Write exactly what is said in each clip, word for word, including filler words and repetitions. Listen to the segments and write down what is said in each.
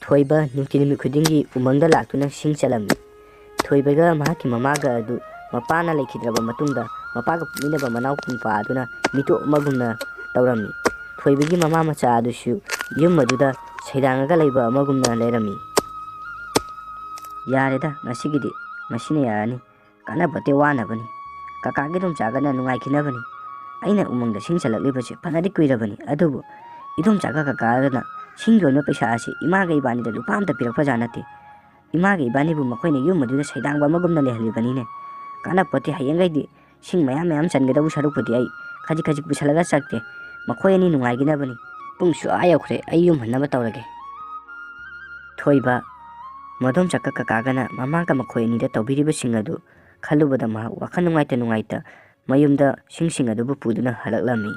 ꯊꯣꯏꯕ ꯅꯨꯡꯇꯤ ꯅꯨꯃꯤꯠ ꯈꯨꯗꯤꯡꯒꯤ ꯎꯃꯪꯗ ꯂꯥꯛꯇꯨꯅ ꯁꯤꯡ ꯆꯠꯂꯝꯃꯤ꯫ ꯊꯣꯏꯕꯒ ꯃꯍꯥꯛꯀꯤ ꯃꯃꯥꯒ ꯑꯗꯨ ꯃꯄꯥꯅ ꯂꯩꯈꯤꯗ꯭ꯔꯕ ꯃꯇꯨꯡꯗ, ꯃꯄꯥꯒ ꯄꯣꯛꯃꯤꯟꯅꯕ ꯃꯅꯥꯎ ꯅꯨꯄꯥ ꯑꯗꯨꯅ ꯃꯤꯇꯣꯞ ꯑꯃꯒꯨꯝꯅ ꯇꯧꯔꯝꯃꯤ꯫ ꯊꯣꯏꯕꯒꯤ ꯃꯃꯥ ꯃꯆꯥ ꯑꯗꯨꯁꯨ ꯌꯨꯝ ꯑꯗꯨꯗ ꯁꯩꯗꯥꯡꯉꯒ ꯂꯩꯕ ꯑꯃꯒꯨꯝꯅ ꯂꯩꯔꯝꯃꯤ꯫ "ꯌꯥꯔꯦꯗ, ꯉꯁꯤꯒꯤꯗꯤ ꯃꯁꯤꯅ ꯌꯥꯔꯅꯤ꯫ ꯀꯥꯟꯅꯕꯗꯤ ꯋꯥꯅꯕꯅꯤ꯫ ꯀꯀꯥꯒꯤ ꯏꯗꯣꯝꯆꯥꯒꯅ ꯅꯨꯡꯉꯥꯏꯈꯤꯅꯕꯅꯤ꯫ ꯑꯩꯅ ꯎꯃꯪꯗ ꯁꯤꯡ ꯆꯠꯂꯛꯂꯤꯕꯁꯤ ꯐꯅꯗꯤ ꯀꯨꯏꯔꯕꯅꯤ, ꯑꯗꯨꯕꯨ ꯏꯗꯣꯝꯆꯥꯒ ꯀꯀꯥꯒꯅ ꯁꯤꯡ ꯌꯣꯟꯕ ꯄꯩꯁꯥ ꯑꯁꯤ ꯏꯃꯥꯒ ꯏꯕꯥꯅꯤꯗ ꯂꯨꯄꯥ ꯑꯝꯇ ꯄꯤꯔꯛꯄꯖꯥꯠ ꯅꯠꯇꯦ꯫ ꯏꯃꯥꯒ ꯏꯕꯥꯅꯤꯕꯨ ꯃꯈꯣꯏꯅ ꯌꯨꯝ ꯑꯗꯨꯗ ꯁꯩꯗꯥꯡꯕ ꯑꯃꯒꯨꯝꯅ ꯂꯩꯍꯜꯂꯤꯕꯅꯤꯅꯦ꯫ ꯀꯥꯟꯅꯄꯣꯠꯇꯦ, ꯍꯌꯦꯡꯈꯩꯗꯤ ꯁꯤꯡ ꯃꯌꯥꯝ ꯃꯌꯥꯝ ꯆꯟꯒꯗꯧꯕ ꯁꯔꯨꯛꯄꯨꯗꯤ ꯑꯩ ꯈꯖꯤꯛ ꯈꯖꯤꯛ ꯄꯨꯁꯜꯂꯒ ꯆꯠꯀꯦ꯫ ꯃꯈꯣꯏ ꯑꯅꯤ ꯅꯨꯡꯉꯥꯏꯈꯤꯅꯕꯅꯤ꯫ ꯄꯨꯡꯁꯨ ꯑꯥ ꯌꯧꯈ꯭ꯔꯦ, ꯑꯩ ꯌꯨꯝ ꯍꯟꯅꯕ ꯇꯧꯔꯒꯦ꯫" ꯊꯣꯏꯕ, ꯃꯗꯣꯝꯆꯥꯒ ꯀꯀꯥꯒꯅ ꯃꯃꯥꯒ ꯃꯈꯣꯏ ꯑꯅꯤꯗ ꯇꯧꯕꯤꯔꯤꯕꯁꯤꯡ ꯑꯗꯨ ꯈꯜꯂꯨꯕꯗ ꯃꯍꯥꯛ ꯋꯥꯈꯜ ꯅꯨꯡꯉꯥꯏꯇ ꯅꯨꯡꯉꯥꯏꯇ ꯃꯌꯨꯝꯗ ꯁꯤꯡꯁꯤꯡ ꯑꯗꯨꯕꯨ ꯄꯨꯗꯨꯅ ꯍꯜꯂꯛꯂꯝꯃꯤ꯫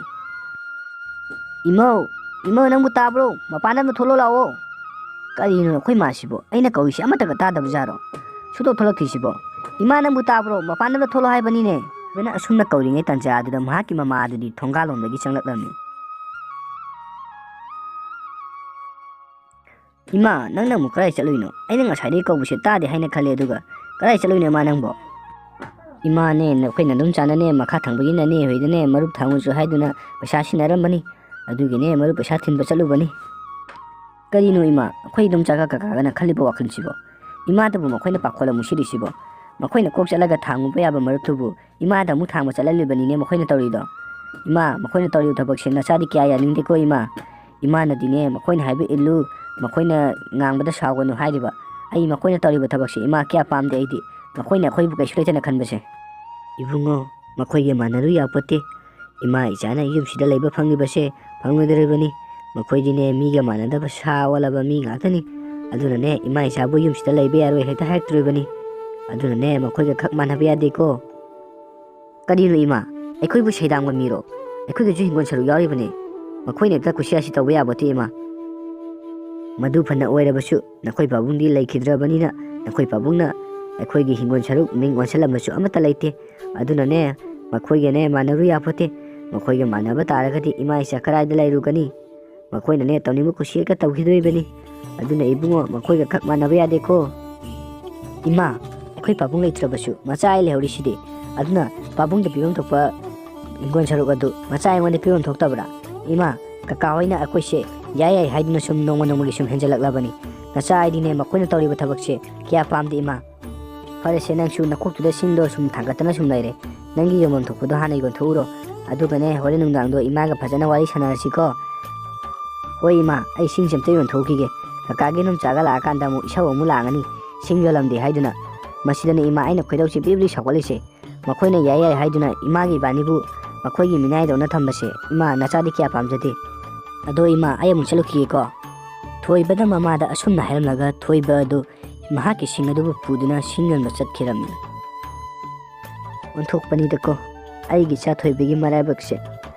"ꯏꯃꯧ, ꯏꯃꯧ, ꯅꯪꯕꯨ ꯇꯥꯕ꯭ꯔꯣ? ꯃꯄꯥꯟꯗ ꯑꯝꯇ ꯊꯣꯛꯂꯛꯑꯣ ꯂꯥꯛꯑꯣ꯫" "ꯀꯔꯤꯅꯣ ꯑꯩꯈꯣꯏ ꯃꯥꯁꯤꯕꯣ? ꯑꯩꯅ ꯀꯧꯔꯤꯁꯤ ꯑꯃꯠꯇꯒ ꯇꯥꯗꯕꯖꯥꯔꯣ? ꯁꯨꯡꯊꯣꯛ ꯊꯣꯛꯂꯛꯇ꯭ꯔꯤꯁꯤꯕꯣ? ꯏꯃꯥ, ꯅꯪꯕꯨ ꯇꯥꯕ꯭ꯔꯣ? ꯃꯄꯥꯟꯗ ꯑꯝꯇ ꯊꯣꯛꯂꯛꯑꯣ ꯍꯥꯏꯕꯅꯤꯅꯦ!" ꯊꯣꯏꯕꯅ ꯑꯁꯨꯝꯅ ꯀꯧꯔꯤꯉꯩ ꯇꯟꯖꯥ ꯑꯗꯨꯗ ꯃꯍꯥꯛꯀꯤ ꯃꯃꯥ ꯑꯗꯨꯗꯤ ꯊꯣꯡꯒꯥꯜꯂꯣꯝꯗꯒꯤ ꯆꯪꯂꯛꯂꯝꯃꯤ꯫ "ꯏꯃꯥ, ꯅꯪꯅ ꯑꯃꯨꯛ ꯀꯗꯥꯏ ꯆꯠꯂꯨꯏꯅꯣ? ꯑꯩꯅ ꯉꯁꯥꯏꯗꯒꯤ ꯀꯧꯕꯁꯦ ꯇꯥꯗꯦ ꯍꯥꯏꯅ ꯈꯜꯂꯦ, ꯑꯗꯨꯒ ꯀꯗꯥꯏ ꯆꯠꯂꯨꯏꯅꯣ ꯏꯃꯥ ꯅꯪꯕꯣ?" "ꯏꯃꯥꯅꯦ, ꯅꯈꯣꯏ ꯅꯗꯣꯝꯆꯥꯅꯅꯦ, ꯃꯈꯥ ꯊꯪꯕꯒꯤ ꯅꯅꯦ ꯍꯣꯏꯗꯅꯦ ꯃꯔꯨꯞ ꯊꯥꯡꯉꯨꯁꯨ ꯍꯥꯏꯗꯨꯅ ꯄꯩꯁꯥ ꯁꯤꯟꯅꯔꯝꯕꯅꯤ꯫ ꯑꯗꯨꯒꯤꯅꯦ ꯃꯔꯨꯞ ꯄꯩꯁꯥ ꯊꯤꯟꯕ ꯆꯠꯂꯨꯕꯅꯤ꯫" "ꯀꯔꯤꯅꯣ ꯏꯃꯥ, ꯑꯩꯈꯣꯏ ꯏꯗꯣꯝꯆꯥꯒ ꯀꯀꯥꯒꯅ ꯈꯜꯂꯤꯕ ꯋꯥꯈꯜꯁꯤꯕꯣ? ꯏꯃꯥꯗꯕꯨ ꯃꯈꯣꯏꯅ ꯄꯥꯈꯣꯜ ꯑꯃꯨꯛ ꯁꯤꯔꯤꯁꯤꯕꯣ? ꯃꯈꯣꯏꯅ ꯀꯣꯛ ꯆꯠꯂꯒ ꯊꯥꯡꯉꯨꯕ ꯌꯥꯕ ꯃꯔꯨꯞꯇꯨꯕꯨ ꯏꯃꯥꯗ ꯑꯃꯨꯛ ꯊꯥꯡꯕ ꯆꯠꯍꯜꯂꯤꯕꯅꯤꯅꯦ ꯃꯈꯣꯏꯅ ꯇꯧꯔꯤꯗꯣ꯫ ꯏꯃꯥ, ꯃꯈꯣꯏꯅ ꯇꯧꯔꯤꯕ ꯊꯕꯛꯁꯦ ꯅꯆꯥꯗꯤ ꯀꯌꯥ ꯌꯥꯅꯤꯡꯗꯦꯀꯣ ꯏꯃꯥ꯫ ꯏꯃꯥꯅꯗꯤꯅꯦ ꯃꯈꯣꯏꯅ ꯍꯥꯏꯕ ꯏꯜꯂꯨ, ꯃꯈꯣꯏꯅ ꯉꯥꯡꯕꯗ ꯁꯥꯎꯒꯅꯨ ꯍꯥꯏꯔꯤꯕ꯫ ꯑꯩ ꯃꯈꯣꯏꯅ ꯇꯧꯔꯤꯕ ꯊꯕꯛꯁꯦ ꯏꯃꯥ ꯀꯌꯥ ꯄꯥꯝꯗꯦ ꯑꯩꯗꯤ꯫ ꯃꯈꯣꯏꯅ ꯑꯩꯈꯣꯏꯕꯨ ꯀꯩꯁꯨ ꯂꯩꯇꯅ ꯈꯟꯕꯁꯦ꯫" "ꯏꯕꯨꯡꯉꯣ, ꯃꯈꯣꯏꯒ ꯃꯥꯟꯅꯔꯨ ꯌꯥꯄꯣꯠꯇꯦ꯫ ꯏꯃꯥ ꯏꯆꯥꯅ ꯌꯨꯝꯁꯤꯗ ꯂꯩꯕ ꯐꯪꯂꯤꯕꯁꯦ ꯐꯪꯂꯣꯏꯗꯧꯔꯤꯕꯅꯤ꯫ ꯃꯈꯣꯏꯗꯤꯅꯦ ꯃꯤꯒ ꯃꯥꯟꯅꯗꯕ ꯁꯥ ꯑꯣꯜꯂꯕ ꯃꯤ ꯉꯥꯛꯇꯅꯤ꯫ ꯑꯗꯨꯅꯅꯦ ꯏꯃꯥ ꯏꯆꯥꯕꯨ ꯌꯨꯝꯁꯤꯗ ꯂꯩꯕ ꯌꯥꯔꯣꯏ ꯍꯦꯛꯇ ꯍꯥꯏꯔꯛꯇꯣꯔꯤꯕꯅꯤ꯫ ꯑꯗꯨꯅꯅꯦ ꯃꯈꯣꯏꯒ ꯈꯛ ꯃꯥꯟꯅꯕ ꯌꯥꯗꯦꯀꯣ꯫" "ꯀꯔꯤꯅꯣ ꯏꯃꯥ? ꯑꯩꯈꯣꯏꯕꯨ ꯁꯩꯗꯥꯡꯕ ꯃꯤꯔꯣ? ꯑꯩꯈꯣꯏꯒꯤꯁꯨ ꯍꯤꯡꯒꯣꯜ ꯁꯔꯨꯛ ꯌꯥꯎꯔꯤꯕꯅꯤ꯫ ꯃꯈꯣꯏꯅ ꯍꯦꯛꯇ ꯀꯨꯁꯤꯔꯥꯁꯤ ꯇꯧꯕ ꯌꯥꯕꯣꯠꯇꯦ ꯏꯃꯥ꯫" "ꯃꯗꯨ ꯐꯅ ꯑꯣꯏꯔꯕꯁꯨ ꯅꯈꯣꯏ ꯄꯥꯕꯨꯡꯗꯤ ꯂꯩꯈꯤꯗ꯭ꯔꯕꯅꯤꯅ ꯅꯈꯣꯏ ꯄꯥꯕꯨꯡꯅ ꯑꯩꯈꯣꯏꯒꯤ ꯍꯤꯡꯒꯣꯜ ꯁꯔꯨꯛ ꯃꯤꯡ ꯑꯣꯟꯁꯤꯜꯂꯝꯕꯁꯨ ꯑꯃꯠꯇ ꯂꯩꯇꯦ꯫ ꯑꯗꯨꯅꯅꯦ ꯃꯈꯣꯏꯒꯅꯦ ꯃꯥꯟꯅꯔꯨ ꯌꯥꯄꯣꯠꯇꯦ꯫ ꯃꯈꯣꯏꯒ ꯃꯥꯟꯅꯕ ꯇꯥꯔꯒꯗꯤ ꯏꯃꯥ ꯏꯆꯥ ꯀꯗꯥꯏꯗ ꯂꯩꯔꯨꯒꯅꯤ? ꯃꯈꯣꯏꯅꯅꯦ ꯇꯧꯅꯤꯡꯕ ꯀꯨꯁꯤ ꯍꯦꯛꯇ ꯇꯧꯈꯤꯗꯣꯔꯤꯕꯅꯤ꯫" ꯑꯗꯨꯅ ꯏꯕꯨꯡꯉꯣ, ꯃꯈꯣꯏꯒ ꯈꯛ ꯃꯥꯟꯅꯕ ꯌꯥꯗꯦꯀꯣ꯫ ꯏꯃꯥ, ꯑꯩꯈꯣꯏ ꯄꯥꯕꯨꯡ ꯂꯩꯇ꯭ꯔꯕꯁꯨ ꯃꯆꯥ ꯑꯩ ꯂꯩꯍꯧꯔꯤꯁꯤꯗꯤ꯫ ꯑꯗꯨꯅ ꯄꯥꯕꯨꯡꯗ ꯄꯤꯐꯝ ꯊꯣꯛꯄ ꯍꯤꯡꯒꯣꯜ ꯁꯔꯨꯛ ꯑꯗꯨ ꯃꯆꯥ ꯑꯩꯉꯣꯟꯗ ꯄꯤꯐꯝ ꯊꯣꯛꯇꯕ꯭ꯔꯥ? ꯏꯃꯥ, ꯀꯀꯥ ꯍꯣꯏꯅ ꯑꯩꯈꯣꯏꯁꯦ ꯌꯥꯏ ꯌꯥꯏ ꯍꯥꯏꯗꯨꯅ ꯁꯨꯝ ꯅꯣꯡꯃ ꯅꯣꯡꯃꯒꯤ ꯁꯨꯝ ꯍꯦꯟꯖꯜꯂꯛꯂꯕꯅꯤ꯫ ꯅꯆꯥ ꯑꯩꯗꯤꯅꯦ, ꯃꯈꯣꯏꯅ ꯇꯧꯔꯤꯕ ꯊꯕꯛꯁꯦ ꯀꯌꯥ ꯄꯥꯝꯗꯦ ꯏꯃꯥ꯫ ꯐꯔꯦꯁꯦ, ꯅꯪꯁꯨ ꯅꯀꯣꯛꯇꯨꯗ ꯁꯤꯡꯗꯣ ꯁꯨꯝ ꯊꯥꯡꯒꯠꯇꯅ ꯁꯨꯝ ꯂꯩꯔꯦ꯫ ꯅꯪꯒꯤ ꯌꯣꯟꯐꯝ ꯊꯣꯛꯄꯗꯣ ꯍꯥꯟꯅ ꯌꯣꯟꯊꯣꯛꯎꯔꯣ꯫ ꯑꯗꯨꯒꯅꯦ, ꯍꯣꯔꯦꯟ ꯅꯨꯡꯗꯥꯡꯗꯣ ꯏꯃꯥꯒ ꯐꯖꯅ ꯋꯥꯔꯤ ꯁꯥꯟꯅꯔꯁꯤꯀꯣ꯫ ꯍꯣꯏ ꯏꯃꯥ, ꯑꯩ ꯁꯤꯡꯁꯦ ꯑꯝꯇ ꯌꯣꯟꯊꯣꯛꯈꯤꯒꯦ꯫ ꯀꯀꯥꯒꯤ ꯅꯨꯡꯆꯥꯒ ꯂꯥꯛꯑꯀꯥꯟꯗ ꯑꯃꯨꯛ ꯏꯁꯧ ꯑꯃꯨꯛ ꯂꯥꯡꯉꯅꯤ, ꯁꯤꯡ ꯌꯣꯜꯂꯝꯗꯦ ꯍꯥꯏꯗꯨꯅ꯫ ꯃꯁꯤꯗꯅꯦ ꯏꯃꯥ, ꯑꯩꯅ ꯈꯣꯏꯗꯧꯁꯦ ꯕ꯭ꯔꯤ ꯕ꯭ꯔꯤ ꯁꯥꯎꯒꯠꯂꯤꯁꯦ꯫ ꯃꯈꯣꯏꯅ ꯌꯥꯏ ꯌꯥꯏ ꯍꯥꯏꯗꯨꯅ ꯏꯃꯥꯒꯤ ꯏꯕꯥꯅꯤꯕꯨ ꯃꯈꯣꯏꯒꯤ ꯃꯤꯅꯥꯏꯗꯧꯅ ꯊꯝꯕꯁꯦ꯫ ꯏꯃꯥ, ꯅꯆꯥꯗꯤ ꯀꯌꯥ ꯄꯥꯝꯖꯗꯦ꯫ ꯑꯗꯣ ꯏꯃꯥ, ꯑꯩ ꯑꯃꯨꯛ ꯆꯠꯂꯨꯈꯤꯒꯦꯀꯣ꯫ ꯊꯣꯏꯕꯗ ꯃꯃꯥꯗ ꯑꯁꯨꯝꯅ ꯍꯥꯏꯔꯝꯂꯒ ꯊꯣꯏꯕ ꯑꯗꯨ ꯃꯍꯥꯛꯀꯤ ꯁꯤꯡ ꯑꯗꯨꯕꯨ ꯄꯨꯗꯨꯅ ꯁꯤꯡ ꯌꯣꯟꯕ ꯆꯠꯈꯤꯔꯝꯃꯤ꯫ ꯑꯣꯟꯊꯣꯛꯄꯅꯤꯗꯀꯣ, ꯑꯩꯒꯤ ꯏꯆꯥ ꯊꯣꯏꯕꯒꯤ ꯃꯔꯥꯏꯕꯛꯁꯦ꯫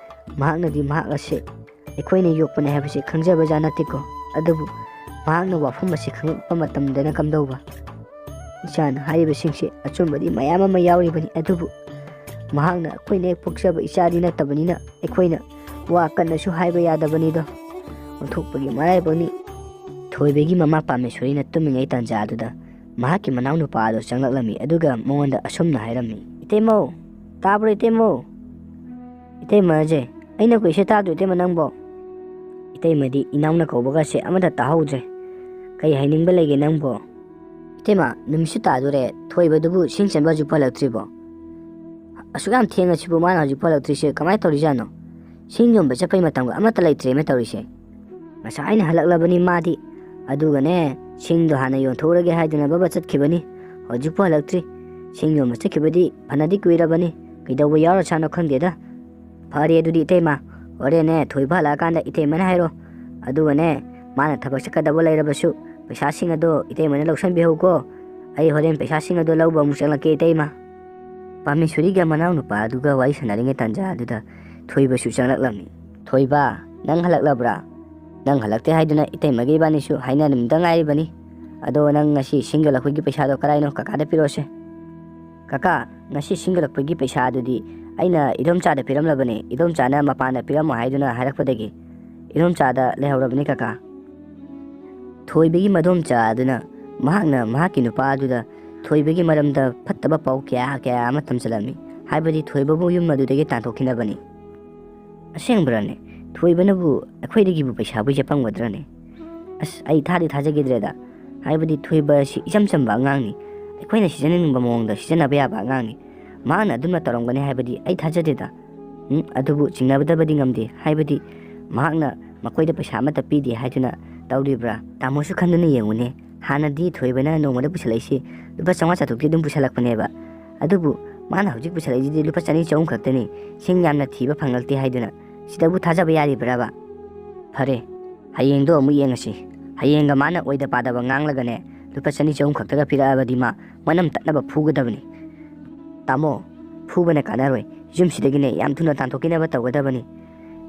ꯃꯍꯥꯛꯅꯗꯤ ꯃꯍꯥꯛ ꯑꯁꯦ ꯑꯩꯈꯣꯏꯅ ꯌꯣꯛꯄꯅꯦ ꯍꯥꯏꯕꯁꯦ ꯈꯪꯖꯕꯖꯥꯠ ꯅꯠꯇꯦꯀꯣ꯫ ꯑꯗꯨꯕꯨ ꯃꯍꯥꯛꯅ ꯋꯥꯐꯝ ꯑꯁꯤ ꯈꯪꯂꯛꯄ ꯃꯇꯝꯗꯅ ꯀꯝꯗꯧꯕ? ꯏꯆꯥꯅ ꯍꯥꯏꯔꯤꯕꯁꯤꯡꯁꯦ ꯑꯆꯨꯝꯕꯗꯤ ꯃꯌꯥꯝ ꯑꯃ ꯌꯥꯎꯔꯤꯕꯅꯤ, ꯑꯗꯨꯕꯨ ꯃꯍꯥꯛꯅ ꯑꯩꯈꯣꯏꯅ ꯍꯦꯛ ꯄꯣꯛꯆꯕ ꯏꯆꯥꯗꯤ ꯅꯠꯇꯕꯅꯤꯅ, ꯑꯩꯈꯣꯏꯅ ꯋꯥ ꯀꯟꯅꯁꯨ ꯍꯥꯏꯕ ꯌꯥꯗꯕꯅꯤꯗꯣ꯫ ꯑꯣꯟꯊꯣꯛꯄꯒꯤ ꯃꯔꯥꯏꯕꯛꯅꯤ꯫ ꯊꯣꯏꯕꯒꯤ ꯃꯃꯥ ꯄꯥꯃꯦꯁꯣꯔꯤꯅ ꯇꯨꯝꯃꯤꯉꯩ ꯇꯥꯟꯖꯥ ꯑꯗꯨꯗ ꯃꯍꯥꯛꯀꯤ ꯃꯅꯥꯎꯅꯨꯄꯥ ꯑꯗꯨ ꯆꯪꯂꯛꯂꯝꯃꯤ, ꯑꯗꯨꯒ ꯃꯉꯣꯟꯗ ꯑꯁꯨꯝꯅ ꯍꯥꯏꯔꯝꯃꯤ, "ꯏꯇꯩꯃꯧ, ꯇꯥꯕ꯭ꯔꯣ ꯏꯇꯩꯃꯧ? ꯏꯇꯩꯃꯁꯦ, ꯑꯩꯅ ꯀꯨꯏꯁꯦ ꯇꯥꯗ꯭ꯔꯣ ꯏꯇꯩꯃ ꯅꯪꯕꯣ?" ꯏꯇꯩꯃꯗꯤ ꯏꯅꯥꯎꯅ ꯀꯧꯕꯒꯁꯦ ꯑꯃꯠꯇ ꯇꯥꯍꯧꯗ꯭ꯔꯦ꯫ "ꯀꯩ ꯍꯥꯏꯅꯤꯡꯕ ꯂꯩꯒꯦ ꯅꯪꯕꯣ?" "ꯏꯇꯩꯃ, ꯅꯨꯃꯤꯠꯁꯨ ꯇꯥꯗꯣꯔꯦ, ꯊꯣꯏꯕꯗꯨꯕꯨ ꯁꯤꯡ ꯆꯟꯕ ꯍꯧꯖꯤꯛ ꯍꯜꯂꯛꯇ꯭ꯔꯤꯕꯣ? ꯑꯁꯨꯛ ꯌꯥꯝ ꯊꯦꯡꯉꯁꯤꯕꯨ ꯃꯥꯅ ꯍꯧꯖꯤꯛ ꯍꯜꯂꯛꯇ꯭ꯔꯤꯁꯦ ꯀꯃꯥꯏꯅ ꯇꯧꯔꯤꯖꯥꯠꯅꯣ? ꯁꯤꯡ ꯌꯣꯟꯕ ꯆꯠꯄꯩ ꯃꯇꯝꯒ ꯑꯃꯠꯇ ꯂꯩꯇ꯭ꯔꯦꯃꯦ ꯇꯧꯔꯤꯁꯦ꯫ ꯉꯁꯥꯏꯅ ꯍꯜꯂꯛꯂꯕꯅꯤ ꯃꯥꯗꯤ꯫ ꯑꯗꯨꯒꯅꯦ, ꯁꯤꯡꯗꯣ ꯍꯥꯟꯅ ꯌꯣꯟꯊꯣꯛꯎꯔꯒꯦ ꯍꯥꯏꯗꯨꯅ ꯕꯕ ꯆꯠꯈꯤꯕꯅꯤ꯫ ꯍꯧꯖꯤꯛꯄꯨ ꯍꯜꯂꯛꯇ꯭ꯔꯤ꯫ ꯁꯤꯡ ꯌꯣꯟꯕ ꯆꯠꯈꯤꯕꯗꯤ ꯐꯅꯗꯤ ꯀꯨꯏꯔꯕꯅꯤ꯫ ꯀꯩꯗꯧꯕ ꯌꯥꯎꯔꯁꯥꯅꯣ ꯈꯪꯗꯦꯗ꯫ ꯐꯔꯦ ꯑꯗꯨꯗꯤ ꯏꯇꯩꯃ, ꯍꯣꯔꯦꯟꯅꯦ ꯊꯣꯏꯕ ꯍꯜꯂꯛꯑꯀꯥꯟꯗ ꯏꯇꯩꯃꯅ ꯍꯥꯏꯔꯣ꯫ ꯑꯗꯨꯒꯅꯦ, ꯃꯥꯅ ꯊꯕꯛ ꯆꯠꯀꯗꯕ ꯂꯩꯔꯕꯁꯨ ꯄꯩꯁꯥꯁꯤꯡ ꯑꯗꯣ ꯏꯇꯩꯃꯅ ꯂꯧꯁꯟꯕꯤꯍꯧꯀꯣ꯫ ꯑꯩ ꯍꯣꯔꯦꯟ ꯄꯩꯁꯥꯁꯤꯡ ꯑꯗꯣ ꯂꯧꯕ ꯑꯃꯨꯛ ꯆꯪꯂꯛꯀꯦ ꯏꯇꯩꯃ꯫ ꯄꯥꯃꯦꯁꯣꯔꯤꯒ ꯃꯅꯥꯎꯅꯨꯄꯥ ꯑꯗꯨꯒ ꯋꯥꯔꯤ ꯁꯥꯟꯅꯔꯤꯉꯩ ꯇꯥꯟꯖꯥ ꯑꯗꯨꯗ ꯊꯣꯏꯕꯁꯨ ꯆꯪꯂꯛꯂꯝꯃꯤ꯫ "ꯊꯣꯏꯕ, ꯅꯪ ꯍꯜꯂꯛꯂꯕ꯭ꯔꯥ? ꯅꯪ ꯍꯜꯂꯛꯇꯦ ꯍꯥꯏꯗꯨꯅ ꯏꯇꯩꯃꯒ ꯏꯕꯥꯅꯤꯁꯨ ꯍꯥꯏꯅꯔꯝꯗ ꯉꯥꯏꯔꯤꯕꯅꯤ꯫ ꯑꯗꯣ ꯅꯪ ꯉꯁꯤ ꯁꯤꯡ ꯌꯣꯜꯂꯛꯄꯒꯤ ꯄꯩꯁꯥꯗꯣ ꯀꯗꯥꯏꯅꯣ? ꯀꯀꯥꯗ ꯄꯤꯔꯛꯑꯣꯁꯦ꯫" "ꯀꯀꯥ, ꯉꯁꯤ ꯁꯤꯡ ꯌꯣꯜꯂꯛꯄꯒꯤ ꯄꯩꯁꯥ ꯑꯗꯨꯗꯤ ꯑꯩꯅ ꯏꯗꯣꯝꯆꯥꯗ ꯄꯤꯔꯝꯂꯕꯅꯤ꯫ ꯏꯗꯣꯝꯆꯥꯅ ꯃꯄꯥꯟꯗ ꯄꯤꯔꯝꯃꯣ ꯍꯥꯏꯗꯨꯅ ꯍꯥꯏꯔꯛꯄꯗꯒꯤ ꯏꯗꯣꯝꯆꯥꯗ ꯂꯩꯍꯧꯔꯕꯅꯤ ꯀꯀꯥ꯫" ꯊꯣꯏꯕꯒꯤ ꯃꯗꯣꯝꯆꯥ ꯑꯗꯨꯅ ꯃꯍꯥꯛꯅ ꯃꯍꯥꯛꯀꯤ ꯅꯨꯄꯥ ꯑꯗꯨꯗ ꯊꯣꯏꯕꯒꯤ ꯃꯔꯝꯗ ꯐꯠꯇꯕ ꯄꯥꯎ ꯀꯌꯥ ꯀꯌꯥ ꯑꯃ ꯇꯝꯁꯤꯜꯂꯝꯃꯤ꯫ ꯍꯥꯏꯕꯗꯤ ꯊꯣꯏꯕꯕꯨ ꯌꯨꯝ ꯑꯗꯨꯗꯒꯤ ꯇꯥꯟꯊꯣꯛꯈꯤꯅꯕꯅꯤ꯫ "ꯑꯁꯦꯡꯕ꯭ꯔꯅꯦ? ꯊꯣꯏꯕꯅꯕꯨ ꯑꯩꯈꯣꯏꯗꯒꯤꯕꯨ ꯄꯩꯁꯥꯕꯨ ꯆꯦꯞꯄꯝꯒꯗ꯭ꯔꯅꯦ? ꯑꯁ, ꯑꯩ ꯊꯥꯗꯤ ꯊꯥꯖꯈꯤꯗ꯭ꯔꯦꯗ꯫ ꯍꯥꯏꯕꯗꯤ ꯊꯣꯏꯕ ꯑꯁꯤ ꯏꯆꯝ ꯆꯝꯕ ꯑꯉꯥꯡꯅꯤ꯫ ꯑꯩꯈꯣꯏꯅ ꯁꯤꯖꯤꯟꯅꯅꯤꯡꯕ ꯃꯑꯣꯡꯗ ꯁꯤꯖꯤꯟꯅꯕ ꯌꯥꯕ ꯑꯉꯥꯡꯅꯤ꯫ ꯃꯍꯥꯛꯅ ꯑꯗꯨꯝꯅ ꯇꯧꯔꯝꯒꯅꯤ ꯍꯥꯏꯕꯗꯤ ꯑꯩ ꯊꯥꯖꯗꯦꯗ꯫ ꯎꯝ, ꯑꯗꯨꯕꯨ ꯆꯤꯡꯅꯕꯗꯕꯗꯤ ꯉꯝꯗꯦ꯫ ꯍꯥꯏꯕꯗꯤ ꯃꯍꯥꯛꯅ ꯃꯈꯣꯏꯗ ꯄꯩꯁꯥ ꯑꯃꯠꯇ ꯄꯤꯗꯦ ꯍꯥꯏꯗꯨꯅ ꯇꯧꯔꯤꯕ꯭ꯔꯥ? ꯇꯥꯃꯣꯁꯨ ꯈꯟꯗꯨꯅ ꯌꯦꯡꯉꯨꯅꯦ꯫ ꯍꯥꯟꯅꯗꯤ ꯊꯣꯏꯕꯅ ꯅꯣꯡꯃꯗ ꯄꯨꯁꯜꯂꯛꯏꯁꯤ ꯂꯨꯄꯥ ꯆꯥꯝꯃꯉꯥ ꯆꯥꯇ꯭ꯔꯨꯛꯇꯤ ꯑꯗꯨꯝ ꯄꯨꯁꯜꯂꯛꯄꯅꯦꯕ꯫ ꯑꯗꯨꯕꯨ ꯃꯥꯅ ꯍꯧꯖꯤꯛ ꯄꯨꯁꯜꯂꯛꯏꯁꯤꯗꯤ ꯂꯨꯄꯥ ꯆꯅꯤ ꯆꯍꯨꯝ ꯈꯛꯇꯅꯤ꯫ ꯁꯤꯡ ꯌꯥꯝꯅ ꯊꯤꯕ ꯐꯪꯂꯛꯇꯦ ꯍꯥꯏꯗꯨꯅ꯫ ꯁꯤꯗꯕꯨ ꯊꯥꯖꯕ ꯌꯥꯔꯤꯕ꯭ꯔꯕ? ꯐꯔꯦ, ꯍꯌꯦꯡꯗꯣ ꯑꯃꯨꯛ ꯌꯦꯡꯉꯁꯤ꯫ ꯍꯌꯦꯡꯒ ꯃꯥꯅ ꯑꯣꯏꯗ ꯄꯥꯗꯕ ꯉꯥꯡꯂꯒꯅꯦ, ꯂꯨꯄꯥ ꯆꯅꯤ ꯆꯍꯨꯝ ꯈꯛꯇꯒ ꯄꯤꯔꯛꯑꯕꯗꯤ ꯃꯥ ꯃꯅꯝ ꯇꯠꯅꯕ ꯐꯨꯒꯗꯕꯅꯤ꯫ ꯇꯥꯃꯣ, ꯐꯨꯕꯅ ꯀꯥꯟꯅꯔꯣꯏ꯫ ꯌꯨꯝꯁꯤꯗꯒꯤꯅꯦ ꯌꯥꯝ ꯊꯨꯅ ꯇꯥꯟꯊꯣꯛꯈꯤꯅꯕ ꯇꯧꯒꯗꯕꯅꯤ꯫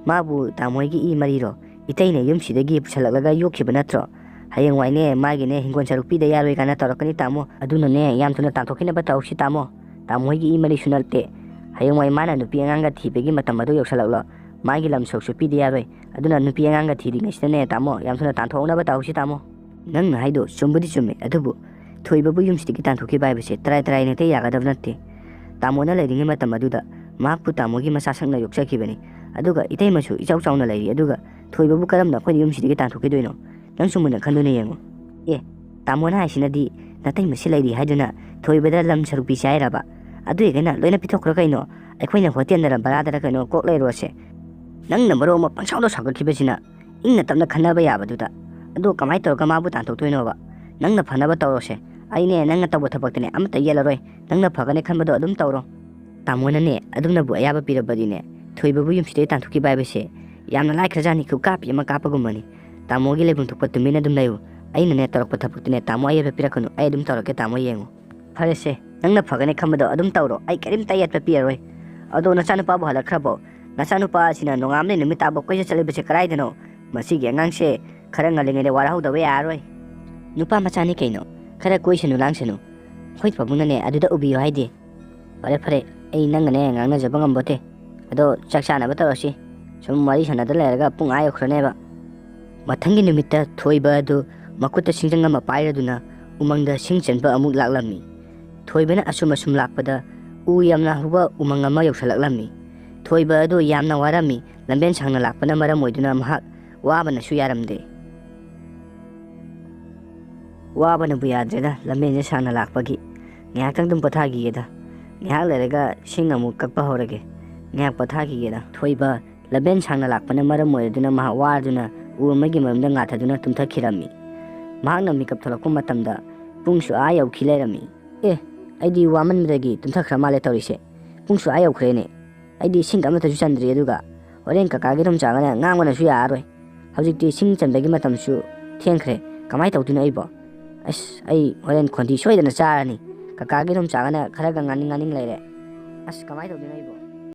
ꯃꯥꯕꯨ ꯇꯥꯃꯣꯒꯤ ꯏ ꯃꯔꯤꯔꯣ? ꯏꯇꯩꯅ ꯌꯨꯝꯁꯤꯗꯒꯤ ꯄꯨꯁꯜꯂꯛꯂꯒ ꯌꯣꯛꯈꯤꯕ ꯅꯠꯇ꯭ꯔꯣ? ꯍꯌꯦꯡꯋꯥꯏꯅꯦ ꯃꯥꯒꯤꯅꯦ ꯍꯤꯡꯒꯣꯜ ꯁꯔꯨꯛ ꯄꯤꯗ ꯌꯥꯔꯣꯏ ꯀꯥꯏꯅ ꯇꯧꯔꯛꯀꯅꯤ ꯇꯥꯃꯣ꯫ ꯑꯗꯨꯅꯅꯦ ꯌꯥꯝ ꯊꯨꯅ ꯇꯥꯟꯊꯣꯛꯈꯤꯅꯕ ꯇꯧꯁꯤ ꯇꯥꯃꯣ꯫ ꯇꯥꯃꯣ ꯍꯣꯏꯒꯤ ꯏ ꯃꯔꯤꯁꯨ ꯅꯠꯇꯦ꯫ ꯍꯌꯦꯡꯋꯥꯏ ꯃꯥꯅ ꯅꯨꯄꯤ ꯑꯉꯥꯡꯒ ꯊꯤꯕꯒꯤ ꯃꯇꯝ ꯑꯗꯨ ꯌꯧꯁꯜꯂꯛꯂꯣ꯫ ꯃꯥꯒꯤ ꯂꯝ ꯁꯔꯨꯛꯁꯨ ꯄꯤꯗ ꯌꯥꯔꯣꯏ꯫ ꯑꯗꯨꯅ ꯅꯨꯄꯤ ꯑꯉꯥꯡꯒ ꯊꯤꯔꯤꯉꯩꯁꯤꯗꯅꯦ ꯇꯥꯃꯣ, ꯌꯥꯝ ꯊꯨꯅ ꯇꯥꯟꯊꯣꯛꯍꯧꯅꯕ ꯇꯧꯁꯤ ꯇꯥꯃꯣ꯫ ꯅꯪꯅ ꯍꯥꯏꯗꯣ ꯆꯨꯝꯕꯨꯗꯤ ꯆꯨꯝꯃꯦ, ꯑꯗꯨꯕꯨ ꯊꯣꯏꯕꯕꯨ ꯌꯨꯝꯁꯤꯗꯒꯤ ꯇꯥꯟꯊꯣꯛꯈꯤꯕ ꯍꯥꯏꯕꯁꯦ ꯇꯔꯥꯏ ꯇꯔꯥꯏꯅ ꯍꯦꯛꯇ ꯌꯥꯒꯗꯕ ꯅꯠꯇꯦ꯫ ꯇꯥꯃꯣꯅ ꯂꯩꯔꯤꯉꯩ ꯃꯇꯝ ꯑꯗꯨꯗ ꯃꯍꯥꯛꯄꯨ ꯇꯥꯃꯣꯒꯤ ꯃꯆꯥꯁꯛꯅ ꯌꯣꯛꯆꯈꯤꯕꯅꯤ꯫ ꯑꯗꯨꯒ ꯏꯇꯩꯃꯁꯨ ꯏꯆꯥꯎ ꯆꯥꯎꯅ ꯂꯩꯔꯤ꯫ ꯑꯗꯨꯒ ꯊꯣꯏꯕꯕꯨ ꯀꯔꯝꯅ ꯑꯩꯈꯣꯏꯅ ꯌꯨꯝꯁꯤꯗꯒꯤ ꯇꯥꯟꯊꯣꯛꯈꯤꯗꯣꯏꯅꯣ? ꯅꯪꯁꯨ ꯃꯨꯟꯅ ꯈꯟꯗꯨꯅ ꯌꯦꯡꯉꯨ꯫ ꯑꯦ, ꯇꯥꯃꯣꯅ ꯍꯥꯏꯁꯤꯅꯗꯤ ꯅꯇꯩꯃꯁꯤ ꯂꯩꯔꯤ ꯍꯥꯏꯗꯨꯅ ꯊꯣꯏꯕꯗ ꯂꯝ ꯁꯔꯨꯛ ꯄꯤꯁꯤ ꯍꯥꯏꯔꯕ? ꯑꯗꯨ ꯑꯣꯏꯔꯒꯅ ꯂꯣꯏꯅ ꯄꯤꯊꯣꯛꯈ꯭ꯔꯣ ꯀꯩꯅꯣ꯫ ꯑꯩꯈꯣꯏꯅ ꯍꯣꯇꯦꯜꯗꯔ ꯕꯔꯥꯗꯔ ꯀꯩꯅꯣ ꯀꯣꯛ ꯂꯩꯔꯨꯔꯁꯦ꯫ ꯅꯪꯅ ꯃꯔꯣꯜ ꯑꯃ ꯄꯪꯁꯥꯎꯗ ꯁꯥꯎꯒꯠꯈꯤꯕꯁꯤꯅ꯫ ꯏꯪꯅ ꯇꯞꯅ ꯈꯟꯅꯕ ꯌꯥꯕꯗꯨꯗ꯫ ꯑꯗꯣ ꯀꯃꯥꯏꯅ ꯇꯧꯔꯒ ꯃꯥꯕꯨ ꯇꯥꯟꯊꯣꯛꯇꯣꯏꯅꯣꯕ? ꯅꯪꯅ ꯐꯅꯕ ꯇꯧꯔꯣꯁꯦ꯫ ꯑꯩꯅꯦ ꯅꯪꯅ ꯇꯧꯕ ꯊꯕꯛꯇꯅꯦ ꯑꯃꯠꯇ ꯌꯦꯠꯂꯔꯣꯏ꯫ ꯅꯪꯅ ꯐꯒꯅꯤ ꯈꯟꯕꯗꯣ ꯑꯗꯨꯝ ꯇꯧꯔꯣ꯫ ꯇꯥꯃꯣꯅꯅꯦ ꯑꯗꯨꯝꯅꯕꯨ ꯑꯌꯥꯕ ꯄꯤꯔꯕꯗꯤꯅꯦ, ꯊꯣꯏꯕꯕꯨ ꯌꯨꯝꯁꯤꯗꯒꯤ ꯇꯥꯟꯊꯣꯛꯈꯤꯕ ꯍꯥꯏꯕꯁꯦ ꯌꯥꯝꯅ ꯂꯥꯏꯈ꯭ꯔꯖꯥꯠꯅꯤ, ꯈꯨꯀꯥꯞꯄꯤ ꯑꯃ ꯀꯥꯞꯄꯒꯨꯝꯕꯅꯤ꯫ ꯇꯥꯃꯣꯒꯤ ꯂꯩꯐꯝ ꯊꯣꯛꯄ ꯇꯨꯃꯤꯟꯅ ꯑꯗꯨꯝ ꯂꯩꯌꯨ꯫ ꯑꯩꯅꯅꯦ ꯇꯧꯔꯛꯄ ꯊꯕꯛꯇꯨꯅꯦ ꯇꯥꯃꯣ ꯑꯌꯦꯠꯄ ꯄꯤꯔꯛꯀꯅꯨ, ꯑꯩ ꯑꯗꯨꯝ ꯇꯧꯔꯛꯀꯦ, ꯇꯥꯃꯣ ꯌꯦꯡꯉꯨ꯫ ꯐꯔꯦꯁꯦ, ꯅꯪꯅ ꯐꯒꯅꯤ ꯈꯟꯕꯗꯣ ꯑꯗꯨꯝ ꯇꯧꯔꯣ, ꯑꯩ ꯀꯔꯤꯝꯇ ꯑꯌꯦꯠꯄ ꯄꯤꯔꯔꯣꯏ꯫ ꯑꯗꯣ ꯅꯆꯥꯅꯨꯄꯥꯕꯨ ꯍꯜꯂꯛꯈ꯭ꯔꯕꯣ? ꯅꯆꯥꯅꯨꯄꯥ ꯑꯁꯤꯅ ꯅꯣꯡꯉꯥꯟꯕꯗꯩ ꯅꯨꯃꯤꯠ ꯇꯥꯕ ꯀꯣꯏꯆꯠ ꯆꯠꯂꯤꯕꯁꯦ ꯀꯗꯥꯏꯗꯅꯣ? ꯃꯁꯤꯒꯤ ꯑꯉꯥꯡꯁꯦ ꯈꯔ ꯉꯜꯂꯤꯉꯩꯗ ꯋꯥꯔꯍꯧꯗꯕ ꯌꯥꯔꯔꯣꯏ꯫ ꯅꯨꯄꯥ ꯃꯆꯥꯅꯤ ꯀꯩꯅꯣ, ꯈꯔ ꯀꯣꯏꯁꯅꯨ ꯂꯥꯡꯁꯅꯨ꯫ ꯑꯩꯈꯣꯏ ꯄꯥꯕꯨꯡꯅꯅꯦ ꯑꯗꯨꯗ ꯎꯕꯤꯌꯨ ꯍꯥꯏꯗꯦ꯫ ꯐꯔꯦ ꯐꯔꯦ, ꯑꯩ ꯅꯪꯒꯅꯦ ꯉꯥꯡꯅꯖꯕ ꯉꯝꯕꯣꯠꯇꯦ꯫ ꯑꯗꯣ ꯆꯥꯛ ꯆꯥꯅꯕ ꯇꯧꯔꯁꯤ꯫ ꯁꯨꯝ ꯋꯥꯔꯤ ꯁꯥꯟꯅꯗ ꯂꯩꯔꯒ ꯄꯨꯡ ꯑꯥ ꯌꯧꯈ꯭ꯔꯅꯦꯕ꯫ ꯃꯊꯪꯒꯤ ꯅꯨꯃꯤꯠꯇ ꯊꯣꯏꯕ ꯑꯗꯨ ꯃꯈꯨꯠꯇ ꯁꯤꯡꯖꯪ ꯑꯃ ꯄꯥꯏꯔꯗꯨꯅ ꯎꯃꯪꯗ ꯁꯤꯡ ꯆꯟꯕ ꯑꯃꯨꯛ ꯂꯥꯛꯂꯝꯃꯤ꯫ ꯊꯣꯏꯕꯅ ꯑꯁꯨꯝ ꯑꯁꯨꯝ ꯂꯥꯛꯄꯗ ꯎ ꯌꯥꯝꯅ ꯍꯧꯕ ꯎꯃꯪ ꯑꯃ ꯌꯧꯁꯜꯂꯛꯂꯝꯃꯤ꯫ ꯊꯣꯏꯕ ꯑꯗꯨ ꯌꯥꯝꯅ ꯋꯥꯔꯝꯃꯤ꯫ ꯂꯝꯕꯦꯟ ꯁꯥꯡꯅ ꯂꯥꯛꯄꯅ ꯃꯔꯝ ꯑꯣꯏꯗꯨꯅ ꯃꯍꯥꯛ ꯋꯥꯕꯅꯁꯨ ꯌꯥꯔꯝꯗꯦ꯫ ꯋꯥꯕꯅꯕꯨ ꯌꯥꯗ꯭ꯔꯦꯗ, ꯂꯝꯕꯦꯟꯁꯦ ꯁꯥꯡꯅ ꯂꯥꯛꯄꯒꯤ꯫ ꯉꯥꯏꯍꯥꯛꯇꯪ ꯑꯗꯨꯝ ꯄꯣꯊꯥꯈꯤꯒꯦꯗ꯫ ꯉꯥꯏꯍꯥꯛ ꯂꯩꯔꯒ ꯁꯤꯡ ꯑꯃꯨꯛ ꯀꯛꯄ ꯍꯧꯔꯒꯦ꯫ ꯉꯥꯏꯍꯥꯛ ꯄꯣꯊꯥꯈꯤꯒꯦꯗ꯫ ꯊꯣꯏꯕ ꯂꯝꯕꯦꯟ ꯁꯥꯡꯅ ꯂꯥꯛꯄꯅ ꯃꯔꯝ ꯑꯣꯏꯔꯗꯨꯅ ꯃꯍꯥꯛ ꯋꯥꯔꯗꯨꯅ ꯎ ꯑꯃꯒꯤ ꯃꯔꯨꯝꯗ ꯉꯥꯊꯗꯨꯅ ꯇꯨꯝꯊꯈꯤꯔꯝꯃꯤ꯫ ꯃꯍꯥꯛꯅ ꯃꯤꯀꯞ ꯊꯣꯛꯂꯛꯄ ꯃꯇꯝꯗ ꯄꯨꯡꯁꯨ ꯑꯥ ꯌꯧꯈꯤ ꯂꯩꯔꯝꯃꯤ꯫ "ꯑꯦ, ꯑꯩꯗꯤ ꯋꯥꯃꯟꯕꯗꯒꯤ ꯇꯨꯝꯊꯈ꯭ꯔ ꯃꯥꯜꯂꯦ ꯇꯧꯔꯤꯁꯦ꯫ ꯄꯨꯡꯁꯨ ꯑꯥ ꯌꯧꯈ꯭ꯔꯦꯅꯦ꯫ ꯑꯩꯗꯤ ꯏꯁꯤꯡ ꯑꯃꯠꯇꯁꯨ ꯆꯟꯗ꯭ꯔꯤ, ꯑꯗꯨꯒ ꯍꯣꯔꯦꯟ ꯀꯀꯥꯒꯤ ꯏꯗꯣꯝꯆꯥꯒꯅ ꯉꯥꯡꯕꯅꯁꯨ ꯌꯥꯔꯔꯣꯏ꯫ ꯍꯧꯖꯤꯛꯇꯤ ꯏꯁꯤꯡ ꯆꯟꯕꯒꯤ ꯃꯇꯝꯁꯨ ꯊꯦꯡꯈ꯭ꯔꯦ꯫ ꯀꯃꯥꯏꯅ ꯇꯧꯗꯣꯏꯅꯣ ꯑꯩꯕꯣ? ꯑꯁ, ꯑꯩ ꯍꯣꯔꯦꯟ ꯈꯣꯟꯊꯤ ꯁꯣꯏꯗꯅ ꯆꯥꯔꯅꯤ꯫ ꯀꯀꯥꯒꯤ ꯏꯗꯣꯝꯆꯥꯒꯅ ꯈꯔꯒ ꯉꯥꯡꯅꯤꯡ ꯉꯥꯡꯅꯤꯡ ꯂꯩꯔꯦ꯫ ꯑꯁ, ꯀꯃꯥꯏꯅ ꯇꯧꯗꯣꯏꯅꯣ ꯑꯩꯕꯣ?"